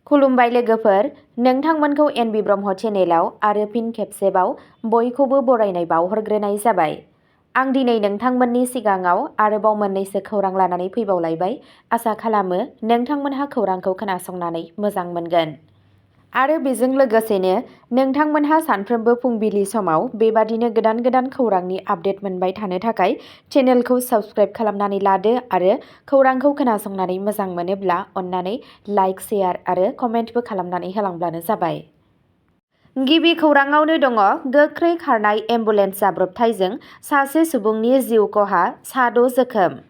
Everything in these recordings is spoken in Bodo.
खुलुमबाय लोगोफोर, नोंथांमोनखौ एनबि ब्रह्म चेनेलाव आरो फिन खेबसेबाव बयखौबो बरायनाय बावहरग्रोनाय जाबाय। आं दिनै नोंथांमोननि सिगाङाव आरोबाव मोननैसो खौरां लानानै फैबावलायबाय। आसा खालामो नोंथांमोनहा खौरांखौ खोनासंनानै मोजां मोनगोन। आरो बेजों लोगोसेनो नोंथांमोनहा सानफ्रोमबो फुंबिलि समाव बेबादिनो गोदान गोदान खौरांनि आपडेट मोनबाय थानो थाखाय चेनेलखौ साबस्क्राइब खालामनानै लादो आरो खौरांखौ खोनासंनानै मोजां मोनोब्ला अन्नानै लाइक, शेयार आरो कमेन्टबो खालामनानै होलांब्लानो जाबाय। गिबि खौराङावनो दङ गोख्रै खारनाय एम्बुलेन्स जाब्रबथायजों सासे सुबुंनि जिउ खहा, 6 जोखोम।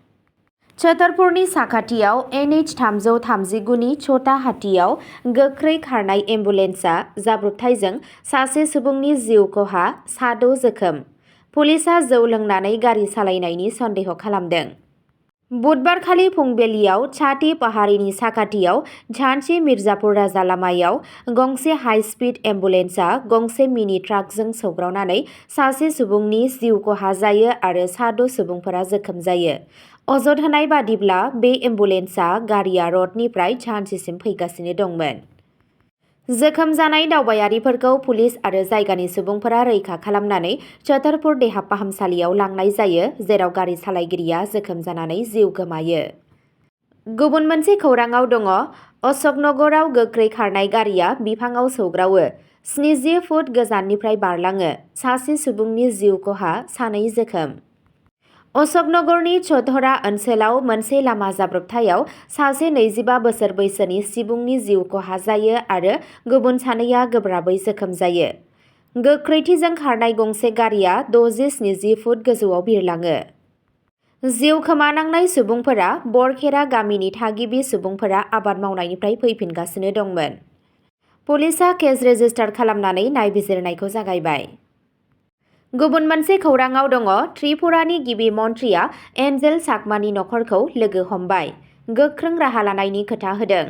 छतरपुरनि साखाथियाव NH 339 नि छटाहाटीआव गोख्रै खारनाय एम्बुलेन्सआ जाब्रबथायजों सासे सुबुंनि जिउ खहा, 6 जोखोम। पुलिसआ जौ लोंनानै गारि सालायनायनि सन्देह खालामदों। बुधबारखालि फुंबिलियाव छाटी पाहाड़ीनि साखाथियाव झांसी मिर्जापुर राजा लामायाव गंसे हाई-स्पीड एम्बुलेन्सआ गंसे मिनि ट्राकजों सौग्रावनानै सासे सुबुंनि जिउ खहा जायो आरो 6 सुबुंफोरा जोखोम जायो। अजद होनाय बादिब्ला बे एम्बुलेन्सआ गारिया रडनिफ्राय झांसीसिम फैगासिनो दंमोन। जोखोम जानाय दावबायारिफोरखौ पुलिस आरो जायगानि सुबुंफोरा रैखा खालामनानै छतरपुर देहा फाहामसालियाव लांनाय जायो, जेराव गारि सालायगिरिया जोखोम जानानै जिउ गोमायो। गुबुन मोनसे खौराङाव दङ अशोकनगराव गोख्रै खारनाय गारिया बिफांआव सौग्रावो, 70 फुट गोजाननिफ्राय बारलाङो, सासे सुबुंनि जिउ खहा, 2 जोखोम। अशोकनगरनि छतरा ओनसोलाव मोनसे लामा जाब्रबथायाव सासे 25 बोसोर बैसोनि सुबुंनि जिउ खहा जायो आरो गुबुन सानैया गोब्राबै जोखोम जायो। गोख्रैथिजों खारनाय गंसे गारिया 60-70 फुट गोजौआव बिरलाङो। जिउ खोमानांनाय सुबुंफोरा बरखेरा गामिनि थागिबि सुबुंफोरा आबाद मावनायनिफ्राय फैफिनगासिनो दंमोन। पुलिसआ केस रेजिस्टार खालामनानै नायबिजिरनायखौ जागायबाय। गुबुन मोनसे खौराङाव दङ त्रिपुरानि गिबि मन्थ्रिया एन्जेल चाकमानि नखरखौ लोगो हमबाय, गोख्रों राहा लानायनि खोथा होदों।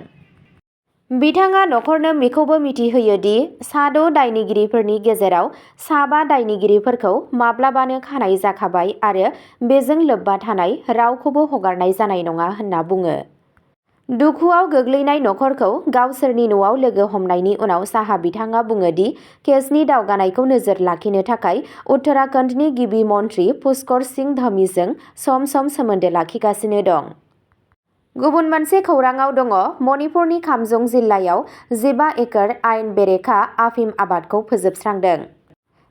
बिथाङा नखरनो बेखौबो मिथिहोयो दि 6 दायनिगिरिफोरनि गेजेराव 5 दायनिगिरिफोरखौ माब्लाबानो खानाय जाखाबाय आरो बेजों लोब्बा थानाय रावखौबो हगारनाय जानाय नङा होनना बुङो। दुखुआव गोग्लैनाय नखरखौ गावसोरनि न'आव लोगो हमनायनि उनाव साहा बिथाङा बुङो दि केसनि दावगानायखौ नोजोर लाखिनो थाखाय उत्तराखन्डनि गिबि मन्थ्रि पुष्कर सिंह धामीजों सम-सम सोमोन्दो लाखिगासिनो दं। गुबुन मोनसे खौराङाव दङ मणिपुरनि खामजं जिल्लायाव 15 एकड़ आयेन बेरेखा आफिम आबादखौ फोजोबस्रांदों।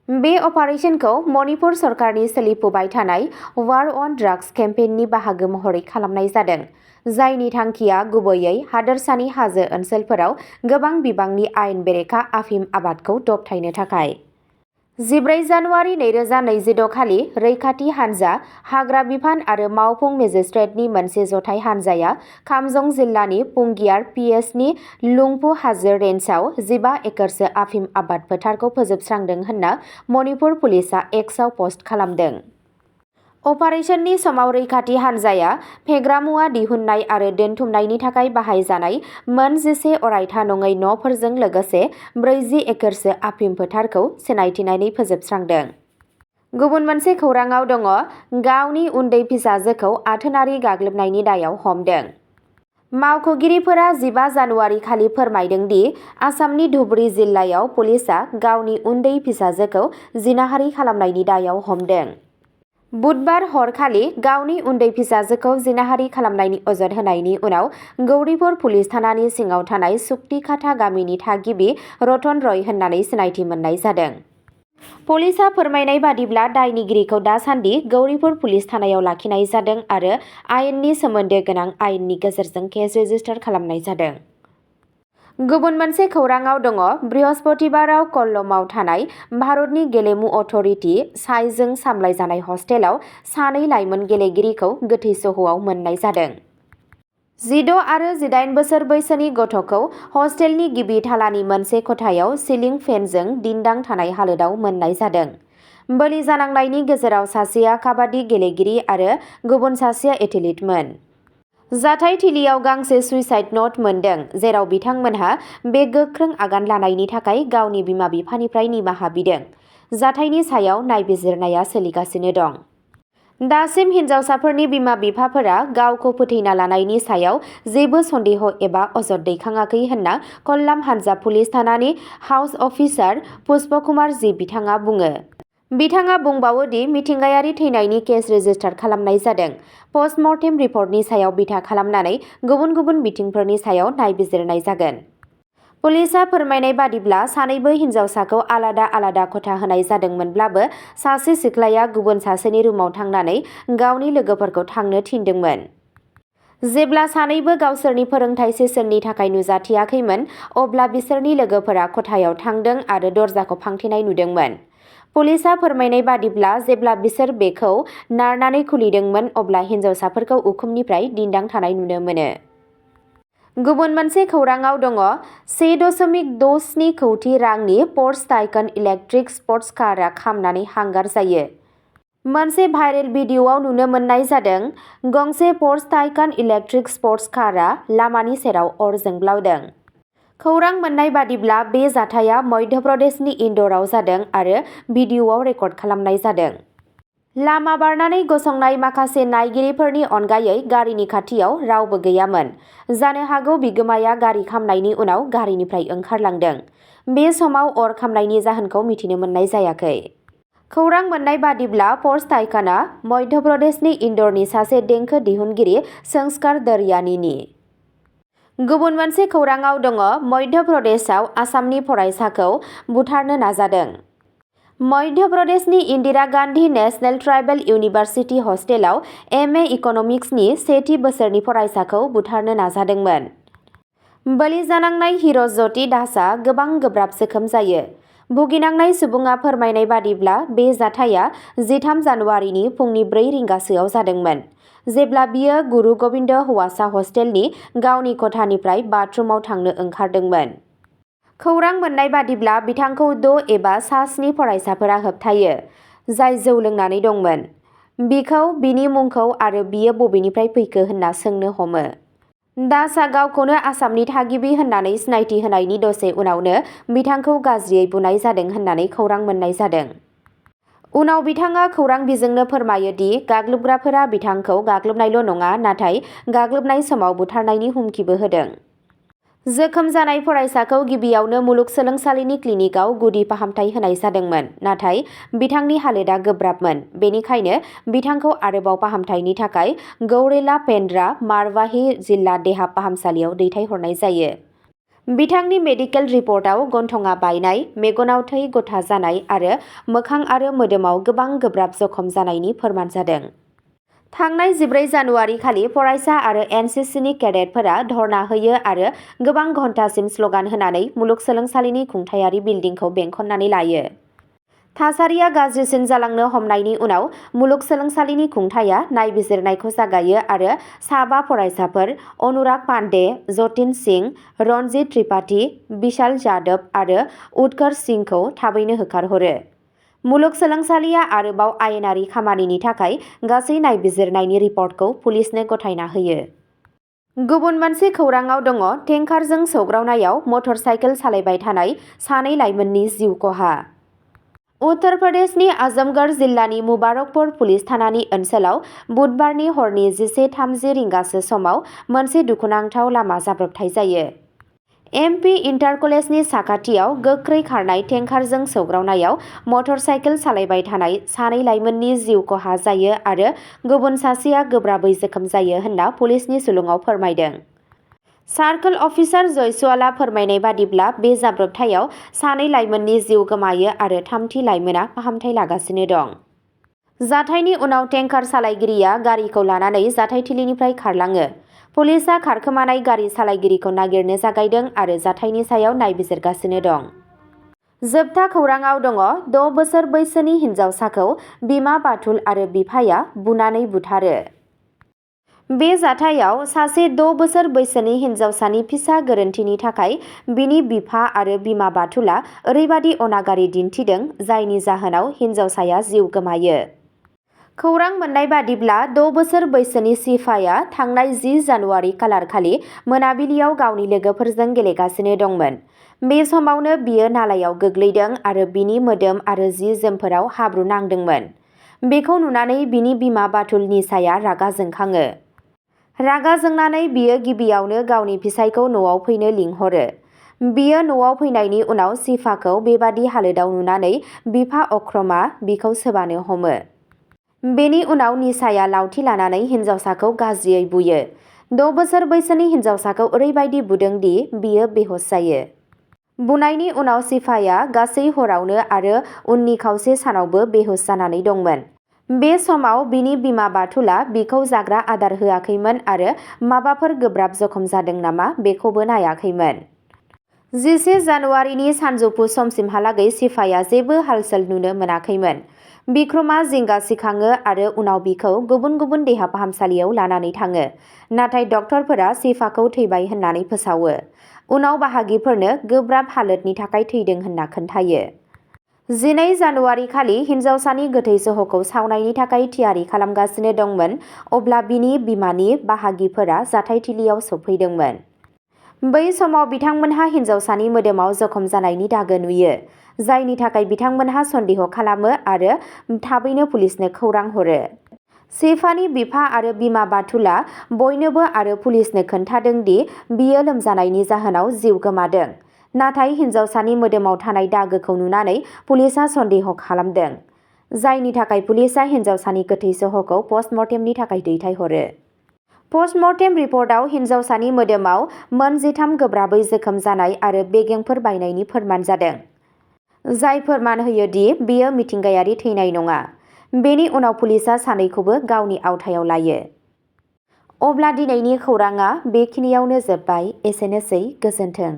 बे अपारेसनखौ मणिपुर सरकारनि सोलिफुबाय थानाय वार अन ड्राग्स केम्पेइननि बाहागो महरै खालामनाय जादों, जायनि थांखिया गुबैयै हादोरसानि हाजो ओनसोलफोराव गोबां बिबांनि आयेन बेरेखा आफिम आबादखौ दबथायनो थाखाय। 14 जानुवारि 2026 खालि रैखाथि हानजा, हाग्रा बिफान आरो मावफुं मेजिस्ट्रेटनि मोनसे जथाय हानजाया खामजं जिल्लानि पुंगियार पिएसनि लुंगपु हाजो रेन्जआव 15 एकड़सो आफिम आबाद फोथारखौ फोजोबस्रांदों होनना मणिपुर पुलिसआ एक्सआव पस्ट खालामदों। अपारेसननि समाव रैखाथि हानजाया फेग्रा मुवा दिहुन्नाय आरो दोनथुमनायनि थाखाय बाहायजानाय मोन 11 अरायथा नङै न'फोरजों लोगोसे 40 एकड़सो आफिम फोथारखौ सिनायथिनानै फोजोबस्रांदों। गुबुन मोनसे खौराङाव दङ गावनि उन्दै फिसाजोखौ आथोनारि गाग्लोबनायनि दायाव हमदों। मावख'गिरिफोरा 15 जानुवारि खालि फोरमायदों दि आसामनि धुबरी जिल्लायाव पुलिसआ गावनि उन्दै फिसाजोखौ जिनाहारि खालामनायनि दायाव हमदों। बुधबार हरखालि गावनि उन्दै फिसाजोखौ जिनाहारि खालामनायनि अजद होनायनि उनाव गौरीपुर पुलिस थानानि सिङाव थानाय सुक्तिखाता गामिनि थागिबि रतन रय होननानै सिनायथि मोननाय जादों। पुलिसआ फोरमायनाय बादिब्ला दायनिगिरिखौ दासान्दि गौरीपुर पुलिस थानायाव लाखिनाय जादों आरो आयेननि सोमोन्दो गोनां आयेननि गेजेरजों केस रेजिस्टार खालामनाय जादों। गुबुन मोनसे खौराङाव दङ बृहस्पतिबाराव कल्लमआव थानाय भारतनि गेलेमु अथ'रिटि साइजों सामलायजानाय हस्टेलाव 2 लाइमोन गेलेगिरिखौ गोथै सह'आव मोननाय जादों। 16 आरो 18 बोसोर बैसोनि गथ'खौ हस्टेलनि गिबि थालानि मोनसे खथायाव सिलिं फेनजों दिन्दां थानाय हालोदाव मोननाय जादों। बोलि जानांनायनि गेजेराव सासेया काबाड्डि गेलेगिरि आरो गुबुन सासेया एथलीटमोन। जाथाय थिलियाव गांसे सुइसाइड न'ट मोनदों, जेराव बिथांमोनहा बे गोख्रों आगान लानायनि थाखाय गावनि बिमा-बिफानिफ्राय निमाहा बिदों। जाथायनि सायाव नायबिजिरनाया सोलिगासिनो दं। दासिम हिन्जावसाफोरनि बिमा-बिफाफोरा गावखौ फोथैना लानायनि सायाव जेबो सन्देह एबा अजद दैखाङाखै होनना कल्लाम हानजा पुलिस थानानि हाउस अफिसार पुष्प कुमार जी बिथाङा बुङो। बिथाङा बुंबावो दि मिथिंगायारि थैनायनि केस रेजिस्टार खालामनाय जादों। पस्टमर्टेम रिपर्टनि सायाव बिथा खालामनानै गुबुन गुबुन बिथिंफोरनि सायाव नायबिजिरनाय जागोन। पुलिसआ फोरमायनाय बादिब्ला सानैबो हिन्जावसाखौ आलादा आलादा खथा होनाय जादोंमोनब्लाबो सासे सिख्लाया गुबुन सासेनि रुमाव थांनानै गावनि लोगोफोरखौ थांनो थिनदोंमोन। जेब्ला सानैबो गावसोरनि फोरोंथाय सेसननि थाखाय नुजाथियाखैमोन अब्ला बिसोरनि लोगोफोरा खथायाव थांदों आरो दरजाखौ फांथेनाय नुदोंमोन। पुलिसआ फोरमायनाय बादिब्ला जेब्ला बिसोर बेखौ नारनानै खुलिदोंमोन अब्ला हिन्जावसाफोरखौ उखुमनिफ्राय दिन्दां थानाय नुनो मोनो। गुबुन मोनसे खौराङाव दङ से.67 कौटि रांनि पोर्श टाइकान इलेक्ट्रिक स्पर्ट्स कारआ खामनानै हांगार जायो। मोनसे भाइरेल भिडिअ'आव नुनो मोननाय जादों गंसे पोर्श टाइकान इलेक्ट्रिक स्पर्ट्स कारआ लामानि सेराव अर जोंब्लावदों। खौरां मोननाय बादिब्ला बे जाथाया मध्य प्रदेशनि इन्दौरआव जादों आरो भिडिअ'आव रेकर्ड खालामनाय जादों। लामा बारनानै गसंनाय माखासे नायगिरिफोरनि अनगायै गारिनि खाथियाव रावबो गैयामोन। जानो हागौ बिगोमाया गारि खामनायनि उनाव गारिनिफ्राय ओंखारलांदों। बे समाव अर खामनायनि जाहोनखौ मिथिनो मोननाय जायाखै। खौरां मोननाय बादिब्ला पोर्श टाइकानआ मध्य प्रदेशनि इन्दौरनि सासे देंखो दिहुनगिरि संस्कार दरियानीनि। गुबुन मोनसे खौराङाव दङ मध्य प्रदेशआव आसामनि फरायसाखौ बुथारनो नाजादों। मध्य प्रदेशनि Indira Gandhi national tribal university हस्टेलाव एम.ए. इक'नमिक्सनि सेथि बोसोरनि फरायसाखौ बुथारनो नाजादोंमोन। बोलि जानांनाय हिर'ज्यति दासआ गोबां गोब्राब जोखोम जायो। भुगिनांनाय सुबुङा फोरमायनाय बादिब्ला बे जाथाया 13 जानुवारिनि फुंनि 4 रिंगासोआव जादोंमोन, जेब्ला बियो गुरु गोविंद हौवासा हस्टेलनि गावनि खथानिफ्राय बाथरुमाव थांनो ओंखारदोंमोन। खौरां मोननाय बादिब्ला बिथांखौ 6 एबा 7 फरायसाफोरा होबथायो, जाय जौ लोंनानै दंमोन। बिखौ बिनि मुंखौ आरो बियो बबेनिफ्राय फैखो होनना सोंनो हमो। दासआ गावखौनो आसामनि थागिबि होननानै सिनायथि होनायनि दसे उनावनो बिथांखौ गाज्रियै बुनाय जादों होननानै खौरां मोननाय जादों। उनाव बिथाङा खौरां बिजोंनो फोरमायो दि गाग्लोबग्राफोरा बिथांखौ गाग्लोबनायल' नङा नाथाय गाग्लोबनाय समाव बुथारनायनि हुमखिबो होदों। जोखोम जानाय फरायसाखौ गिबियावनो मुलुगसोलोंसालिनि क्लिनिकआव गुदि फाहामथाय होनाय जादोंमोन, नाथाय बिथांनि हालोदआ गोब्राबमोन। बेनिखायनो बिथांखौ आरोबाव फाहामथायनि थाखाय गौरेला पेन्ड्रा मारवाही जिल्ला देहा फाहामसालियाव दैथायहरनाय जायो। बिथांनि मेडिकेल रिपर्टआव गन्थंआ बायनाय, मेगनाव थै गथा जानाय आरो मोखां आरो मोदोमाव गोबां गोब्राब जखम जानायनि फोरमान जादों। थांनाय 14 जानुवारि खालि फरायसा आरो एनसिसिनि केडेटफोरा धर्ना होयो आरो गोबां घन्टासिम स्ल'गान होनानै मुलुगसोलोंसालिनि खुंथायारि बिल्डिंखौ बेंखननानै लायो। थासारिया गाज्रिसिन जालांनो हमनायनि उनाव मुलुगसोलोंसालिनि खुंथाया नायबिजिरनायखौ जागायो आरो 5 फरायसाफोर अनुराग पांडे, जतिन सिंह, रणजीत त्रिपाठी, विशाल जाधव आरो उत्कर्ष सिंहखौ थाबैनो होखारहरो। मुलुगसोलोंसालिया आरोबाव आयेनारि खामानिनि थाखाय गासै नायबिजिरनायनि रिपर्टखौ पुलिसनो गथायना होयो। गुबुन मोनसे खौराङाव दङ टेंकारजों सौग्रावनायाव मटर साइकेल सालायबाय थानाय 2 लाइमोननि जिउ खहा। उत्तर प्रदेशनि आजमगढ़ जिल्लानि मुबारकपुर पुलिस थानानि ओनसोलाव बुधबारनि हरनि 11:30 रिंगासो समाव मोनसे दुखुनांथाव लामा जाब्रबथाय जायो। एमपि इन्टार कलेजनि साखाथियाव गोख्रै खारनाय टेंकारजों सौग्रावनायाव मटर साइकेल सालायबाय थानाय 2 लाइमोननि जिउ खहा जायो आरो गुबुन सासेया गोब्राबै जोखोम जायो होनना पुलिसनि सुलुङाव फोरमायदों। सार्कल अफिसार जयसवालआ फोरमायनाय बादिब्ला बे जाब्रबथायाव 2 लाइमोननि जिउ गोमायो आरो 3थि लाइमोना फाहामथाय लागासिनो दं। जाथायनि उनाव टेंकार सालायगिरिया गारिखौ लानानै जाथायथिलिनिफ्राय खारलाङो। पुलिसआ खारखोमानाय गारि सालायगिरिखौ नागिरनो जागायदों आरो जाथायनि सायाव नायबिजिरगासिनो दं। जोबथा खौराङाव दङ 6 बोसोर बैसोनि हिन्जावसाखौ बिमा बाथुल आरो बिफाया बुनानै बुथारो। बे जाथायाव सासे 6 बोसोर बैसोनि हिन्जावसानि फिसा गोरोन्थिनि थाखाय बिनि बिफा आरो बिमा बाथुला ओरैबादि अनागारि दिन्थिदों जायनि जाहोनाव हिन्जावसाया जिउ गोमायो। खौरां मोननाय बादिब्ला 6 बोसोर बैसोनि शिफाया थांनाय 10 जानुवारि खालारखालि मोनाबिलियाव गावनि लोगोफोरजों गेलेगासिनो दंमोन। बे समावनो बियो नालायाव गोग्लैदों आरो बिनि मोदोम आरो जि-जोमफोराव हाब्रु नांदोंमोन। बेखौ नुनानै बिनि बिमा बाथुल निसाया रागा जोंखाङो। रागा जोंनानै बियो गिबियावनो गावनि फिसायखौ न'आव फैनो लिंहरो। बियो न'आव फैनायनि उनाव शिफाखौ बेबादि हालोदाव नुनानै बिफा अक्रमआ बिखौ सोबानो हमो। बेनि उनाव निसाया लावथि लानानै हिन्जावसाखौ गाज्रियै बुयो। 6 बोसोर बैसोनि हिन्जावसाखौ ओरैबायदि बुदों दि बियो बेहोश जायो। बुनायनि उनाव शिफाया गासै हरावनो आरो उननि खावसे सानावबो बेहोश जानानै दंमोन। बे समाव बिनि बिमा बाथुला बिखौ जाग्रा आदार होआखैमोन आरो माबाफोर गोब्राब जखम जादों नामा बेखौबो नायाखैमोन। 11 जानुवारिनि सानजौफु समसिमहालागै शिफाया जेबो हालचल नुनो मोनाखैमोन। बिक्रमआ जिंगा सिखाङो आरो उनाव बिखौ गुबुन गुबुन देहा फाहामसालियाव लानानै थाङो। नाथाय डक्टरफोरा शिफाखौ थैबाय होननानै फोसावो। उनाव बाहागिफोरनो गोब्राब हालोदनि थाखाय थैदों होनना खोन्थायो। 12 जानुवारि खालि हिन्जावसानि गोथै सह'खौ सावनायनि थाखाय थियारि खालामगासिनो दंमोन अब्ला बिनि बिमानि बाहागिफोरा जाथायथिलियाव सौफैदोंमोन। बै समाव बिथांमोनहा हिन्जावसानि मोदोमाव जखम जानायनि दागो नुयो, जायनि थाखाय बिथांमोनहा सन्देह खालामो आरो थाबैनो पुलिसनो खौरां हरो। शिफानि बिफा आरो बिमा बाथुला बयनोबो आरो पुलिसनो खोन्थादों दि बियो लोमजानायनि जाहोनाव जिउ गोमादों। नाथाय हिन्जावसानि मोदोमाव थानाय दागोखौ नुनानै पुलिसआ सन्देह खालामदों, जायनि थाखाय पुलिसआ हिन्जावसानि गोथै सह'खौ पस्टमर्टेमनि थाखाय दैथायहरो। पस्टमर्टेम रिपर्टआव हिन्जावसानि मोदोमाव मोन 13 गोब्राबै जोखोम जानाय आरो बेगेंफोर बायनायनि फोरमान जादों, जाय फोरमान होयो दि बेयो मिथिंगायारि थैनाय नङा। बेनि उनाव पुलिसआ सानैखौबो गावनि आवथायाव लायो। अब्ला दिनैनि खौरांआ बेखिनियावनो जोबबाय। एसेनोसै, गोजोन्थों।